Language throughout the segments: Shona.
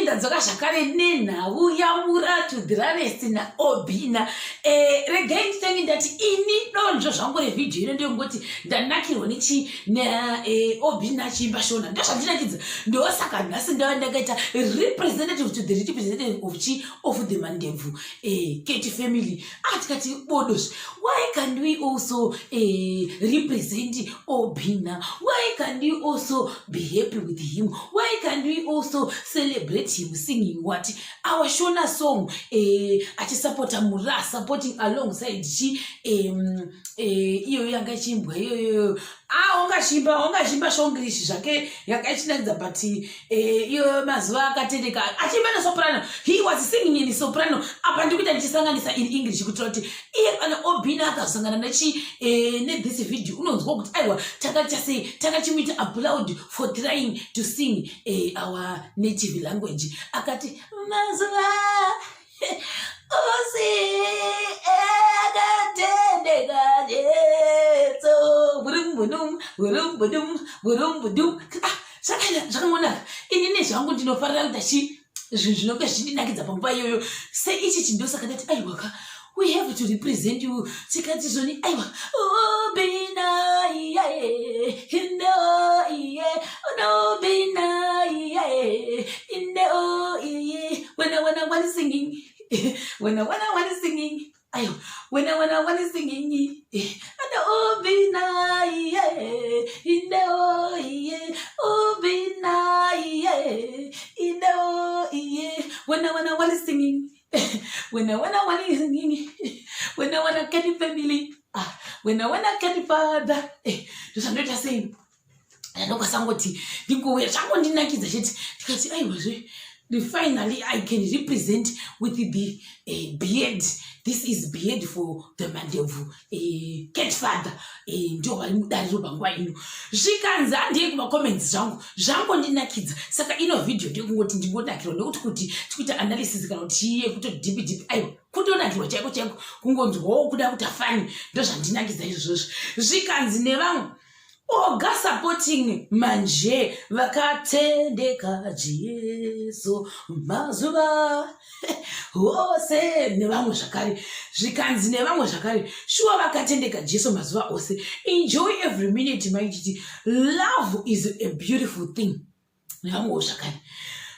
Ndadzoka zvakare nenhau yaMura to the rarest naObina. Regai nditange ndati ini donzvo zvangu revhidhiyo ino ndeyongoti ndanakirwa nechi naObina achiimba Shona, ndozvandinakidza. Ndosaka nhasi ndava ndakaita representative to the representative of chi of the Mandebvu Cat family. Tikati bodozve, why can't we also represent Obina? Why can't we also be happy with him? Why can't we also celebrate him singing what our Shona song, achisapota Mura, supporting alongside chi iyoyo yanga ichiimbwa iyoyo? Ah, ungachimba shonglish zvake yanga ichinakidza, but iyo mazuva akatendeka achiimba nesoprano. He was singing in soprano. Apa ndikuita ndichisanganisa in English kuitira kuti iye kana Obina akazosangana nechi nethis video, unonzwa kuti aiwa, takaita sei, takachimuita applaud for trying to sing our native language. Akati mazuva ose akatendeka Jesu, burumbudum burumbudum burumbudum. Ah, zvakangonaka. Inini zvangu ndinofarira kuita chi zvinhu zvinonge zvichindinakidza panguva iyoyo seichi. Chindosaka ndati aiwaka, we have to represent you. Tikati zvoni aiwa, Obina iye inde iye Obina iye inde iye when I want singing, when I want singing, ayo, when I want singing and Obina iye inde iye Obina iye inde iye when I want singing, when I want singing, when I want get family, ah, when I want get father. Ndozvandoita sei, ndokasangoti ndingouya zvangondinakidza chete. Ndikati aiwazve, finally I can represent with the beard. This is beard for the Mandebvu cat father. Ndio vari mudariro panguva ino. Zvikanzi handei kumacomments zvangu, zvangondinakidza. Saka ino vhidhiyo ndekungoti ndingonakirwa nekuti kuti tikuita analysis kana kuti chiye kuto deep deep. Aiwa, kutonakirwa chaiko chaiko, kungonzwawo kuda kuti afani, ndozvandinakidza izvozvo. Zvikanzi nevamwe, oga supporting manje vakatendeka Jesu mazuva ose, nevamwe zvakare. Zvikanzi nevamwe zvakare, shuwa vakatendeka Jesu mazuva ose. Enjoy every minute, maichiti love is a beautiful thing. Nevamwewo zvakare,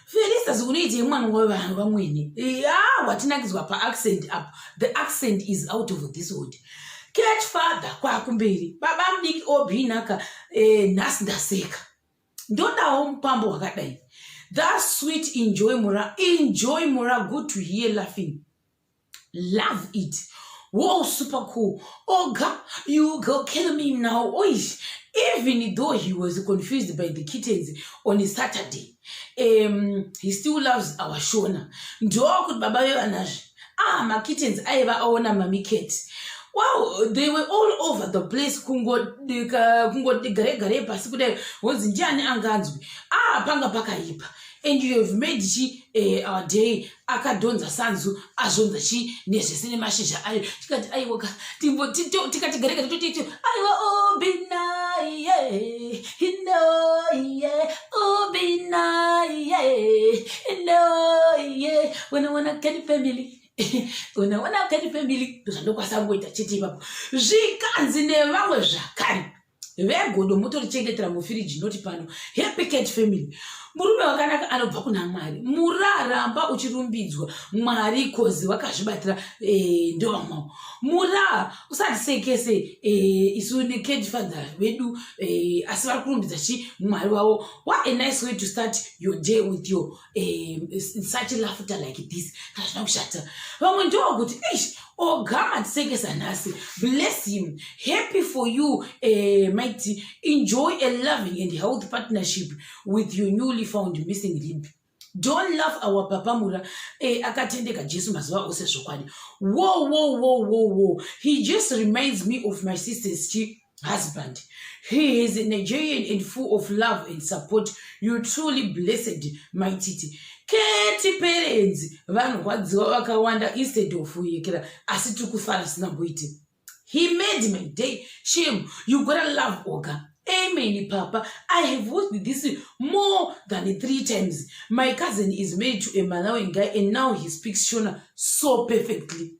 Felistas unoitei mwana wevanhu vamwene? Ya, watinakidzwa paaccent apo. The accent is out of this world. Cat father kwakumberi, baba mudiki Obinaka, nhasi ndaseka, ndodawo mupambo wakadai. That's sweet. Enjoy, Mura. Enjoy, Mura. Good to hear laughing. Love it. Whoa, super cool. Oga, you go kill me now. Oish. Even though he was confused by the kittens on a Saturday, he still loves our Shona. Ndokuti baba vevanazve. Ah, makittens aiva aona mami cat. Wow, they were all over the place, kungoti gare gare pasi kudai, wonzi ndiani anganzwi? Ah, panga pakaipa. And you have made chi our day. Akadhonza sanzu, azvonza chi nezvese nemashizha ayo. Tikati aiwaka, tikati garega, tototi aiwa, Obina iye ino iye Obina iye ino iye when I get family, unaona cat family. Ndozvandokwanisa kungoita chete ipapo. Zvikanzi nevamwe zvakare, vegodo mutorichengetera mufiriji noti pano. Happy cat family. Murume wakanaka anobva kuna Mwari. Muraramba uchirumbidzwa Mwari 'cause wakazvibatira. Ndovamwawo mura usatisekese isu necat father vedu, asi vari kurumbidza chi Mwari wavo. What a nice way to start your day with your such laughter like this. Kana zvina kushata. Vamwe ndokuti ish, oga matisekesa nhasi. Bless him. Happy for you, Mighty. Enjoy a loving and healthy partnership with your newly found missing rib. Don't love our papa Mura. Akatendeka Jesu mazuva ose zvokwadi. Wo wo wo wo wo, he just reminds me of my sister's chi husband. He is a Nigerian and full of love and support. You truly blessed, my Titi. Cat parents vanorwadziwa vakawanda instead of kuyekera, asi tiri kufara sinamboiti. He made my day. Shame, you gotta love oga. Amen papa, I have watched this more than three times. My cousin is married to a Malawian guy and now he speaks Shona so perfectly.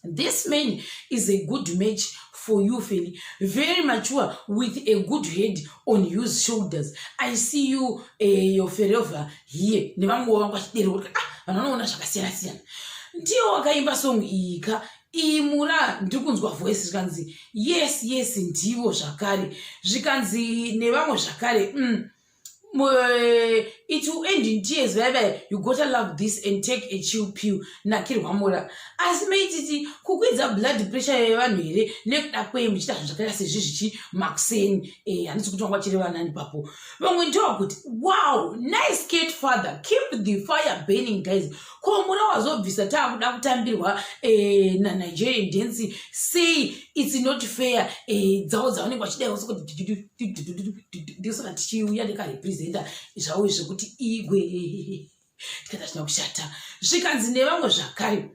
This man is a good match for you, Feli. Very mature with a good head on his shoulders. I see you your forever here. Nevamwe vangu vachidero kuti ah, vanhu vanoona zvakasiyana siyana. Ndiyo wakaimba song iyi ka imura ndiri kunzwa voice zvikanzi yes yes ndivo zvakare zvikanzi nevamwe zvakare it will end in tears vaiva. You gotta love this and take a chill pill. Nakirwa mura, asi maititi kukwidza blood pressure yevanhu here nekuda kwei muchiita zvinhu zvakaita sezvizvichi makuseni? Handisi kuti vanga vachireva nani papo. Vamwe ndewakuti, "Wow, nice Cat father, keep the fire burning, guys." Ko mura wazobvisa taakuda kutambirwa naNigerian dance sei? It's not fair. Dzavo dzavanenge vachidaiwo sokuti ndosaka tichiuya ndikarepresenta zvavo zvekuti igwe tikati hazvina kushata. Zvikanzi nevamwe zvakare,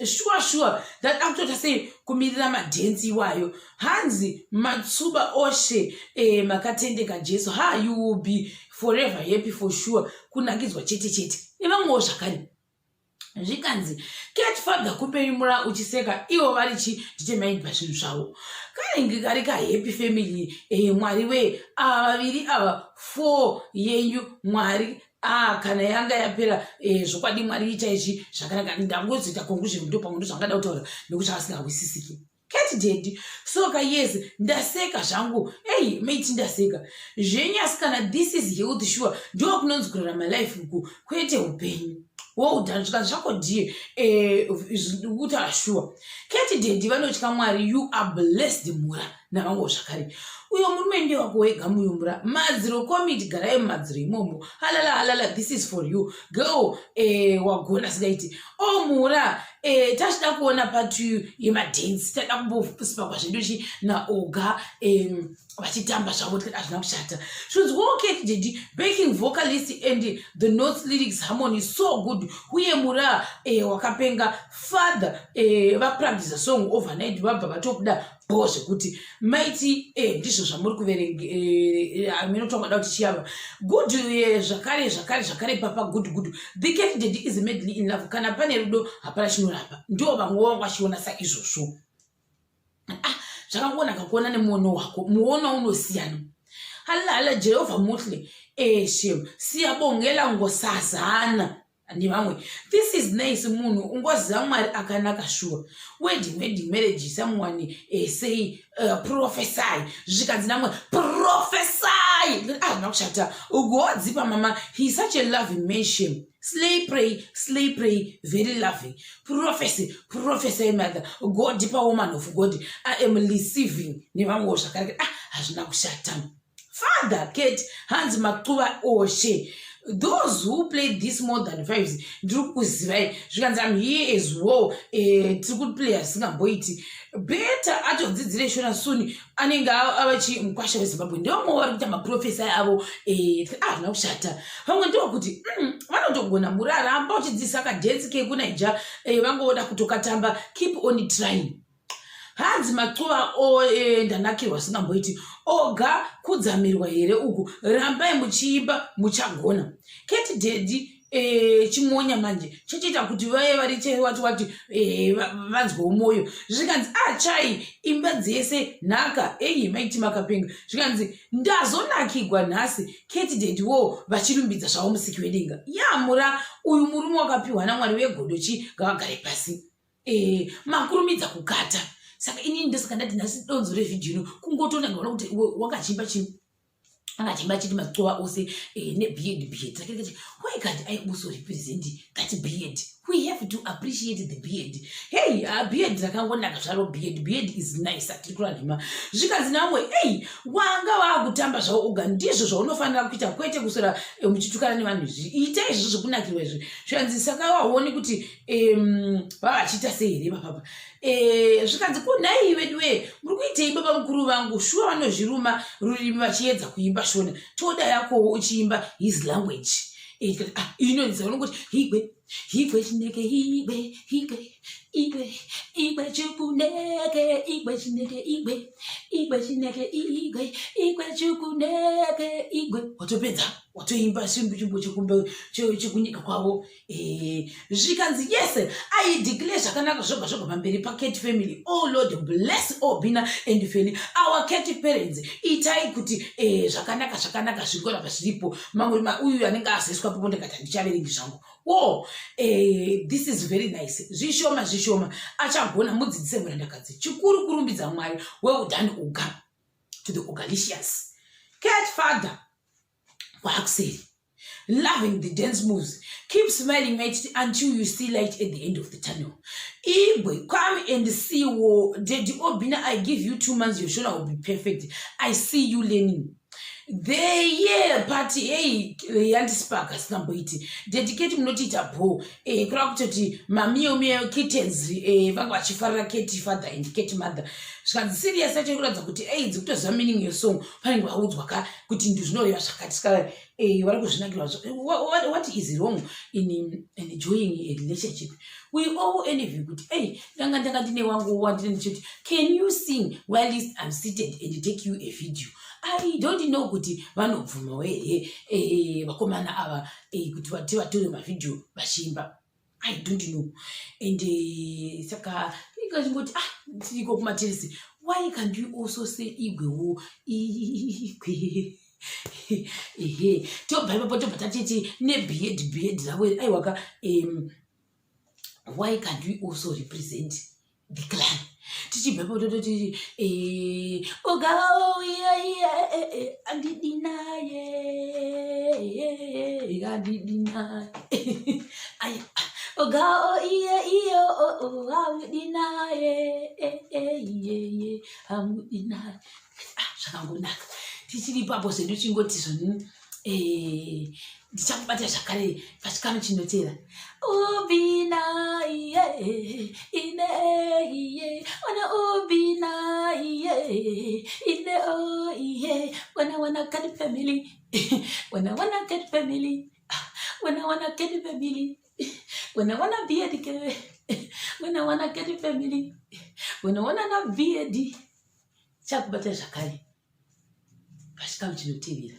"Shuwa shuwa, ndada kutoita sei kumirira madhensi iwayo." Hanzi matsuba oshe makatendeka Jesu. Ha, you will be forever happy for sure. Kunakidzwa chete chete. Nevamwewo zvakare zvikanzi, "Cat father, kupeimura uchiseka ivo vari chi determined pazvinhu zvavo." Kanenge kari kahappy family. Mwari wee, ava vaviri ava four yenyu Mwari. Ah, kana yanga yapera zvokwadi Mwari ita ichi zvakanaka. Ndangozoita conclusion ndo pamwe ndozvangada kutaura nekuti zvakasingawisisiki. Cat Daddy soka, yes, ndaseka zvangu. Ei maiti, ndaseka zvenyu asikana. This is health sure. Ndo kunonzi kurarama life uku, kwete upenyu. Well done. Zvikanzi zvako dear, kutaura sure, Cat Daddy vanotya Mwari. You are blessed mura. Navamwewo zvakare, uyo murume ndewako wega muyumura madziro komiti, garai mumadziro imomo. Halala halala, this is for you, girl. Wagona singaiti. O mura, tachida kuona patu yemadhensi, tada kumbosipakwa zvedu chi naoga vachitamba zvavo. Tikati hazvina kushata. Zvinzi, "Okay Daddy, backing vocalist and the notes, lyrics, harmony, so good." Uye mura wakapenga father. Vapractisa song overnight, vabva vatobuda bho zvekuti maiti ndizvo zvamuri kuverenga. Minotongoda kuti chiyava good. Zvakare zvakare zvakare papa, good good. The Cat Daddy is madly in love. Kana pane rudo hapana chinorapa. Ndo vamwe vangu vachiona saizvozvo. Ah, zvakangonaka kuona nemuono wako, muono unosiyana. Hala hala, Jehovha muhle eshe, siyabongela ngosazana nevamwe. This is nice. Munhu ungoziva Mwari akanaka sure. Wedding, wedding, marriage, someone say prophesy. Zvikanzi namwe, "Prophesy." Hazvina kushata. Ugowadzipa mama, he is such a loving man, shame. Slay, pray, slay, pray, very loving. Prophecy, prophecy, mother. Go deeper, woman of God. I am receiving. Nevamwewo zvakare, ah, hazvina kushata. Father Kate, hanzi macuva oshe. Those who played this more than fives, ndiri kukuzivai. Zvikanzi, "Am here as well." Tiri kuplaya zvisingamboiti. Better atodzidzire Shona soon, anenge ava chimukwasha weZimbabwe. Ndevamwe vari kuita maprofesa avo. Hazvina kushata. Vamwe ndevokuti vanotogona muraramba uchidzidzisa kadhensi kekunaija, vangoda kutokatamba. Keep on trying. Hanzi macuva o ndanakirwa singamboiti. Oga kudzamirwa here uku? Rambai muchiimba, muchagona. Cat Daddy, chimonya manje chichiita kuti vaye vari chewati wati vanzwewo mwoyo. Zvikanzi, "Achai ah, imba dzese nhaka." Ei maiti makapenga. Zvikanzi, "Ndazonakigwa nhasi." Cat Daddy wo vachirumbidza zvavo musiki wedenga. Yamura uyu murume wakapiwa naMwari wegodo chi ngavagare pasi. Makurumidza kukata. Saka inini ndosaka ndati nhasi donzo revhidhiyo ino kungotoona ngaona kuti wakachimba chii, angachimba chiti macuva ose nebeard beard. Takati, why can't I also represent that beard? We have to appreciate the beard. Hey, beard rakangonaka zvaro. Beard, beard is nice. Atiri kuranhema. Zvikanzi namwe, "Ei, wanga waakutamba zvavo oga. Ndizvo zvaunofanira kuita, kwete kuswera muchitukana nevanhu. Izvi ita izvo zvekunakirwa izvi." Zvikanzi, "Saka waoni kuti vavachiita sei here papapa?" Zvikanzi, "Kunhai vedu wee, muri kuitei baba mukuru vangu?" Shuwa vanozviruma rurimi vachiedza kuimba Shona. Toda yakowo uchiimba his language. Ah, inonzi unongoti igwe igwe chineke igwe igwe igwe igwe chukuneke igwe chineke igwe igwe chineke igwe igwe chukuneke igwe. Watopedza, watoimba chimbo chekumbe chekunyika kwavo. Zvikanzi yes, I declare zvakanaka zvoga zvoga pamberi paCat family. Oh Lord, bless Obina and Feli, our cat parents. Itai kuti zvakanaka zvakanaka zvikoramba zviripo. Mamwe uyu anenge azoiswa popo, ndikati handichaverengi zvangu. Oh, this is very nice. Zvishoma zvishoma achagona. Mudzidzise murandakadzi chikuru kurumbidza Mwari. Well done, Oga, to the Ogalicious cat father kwaakuseri. Loving the dance moves. Keep smiling, mate, until you see light at the end of the tunnel. Igwe, come and see wo Daddy Obina. I give you 2 months, your shoulder will be perfect. I see you learning the year party. Hey, yandispaka sinamboiti dedicate munotiita bo kureva kutoti mamiyo miyo kittens vanga vachifarira cat father and cat mother. Zvikanzi serious yacho ikuratidza kuti ei dzikutoziva meaning yesong. Panenge vaudzwa ka kuti ndizvinoreva zvakati, saka vari kuzvinakirwa. What is wrong in enjoying a relationship? We all envy kuti ei ndanga ndine wangu wandine ndichiti, "Can you sing whilst I'm seated and take you a video?" I don't know kuti vanobvumawo here vakomana ava kuti tivatore mavhidhiyo vachiimba. I don't know. And saka ikachingoti, ah, tiriko kumateresi, why can't you also say igwewo igwe? Ehe, tobva ipapo tobva tatiti nebeard, beard ravo aiwaka. Why can't we also represent the clan? Tichibva ipapo tototi ogauya andidi naye, andidi naye. Ogao iye iyo amudi naye, iye amudi naye. Ah, zvakangonaka. Tichiri ipapo zvedu, chingoti zvoni ndichakubata zvakare pachikamu chinotera. Ubina iye ine iye wana ubina iye ine o iye wana wana cat family, wana wana cat family, wana wana cat family, wana wana beard ke, wana wana cat family, wana wana na beard. Chakubata zvakare pachikamu chinotevera.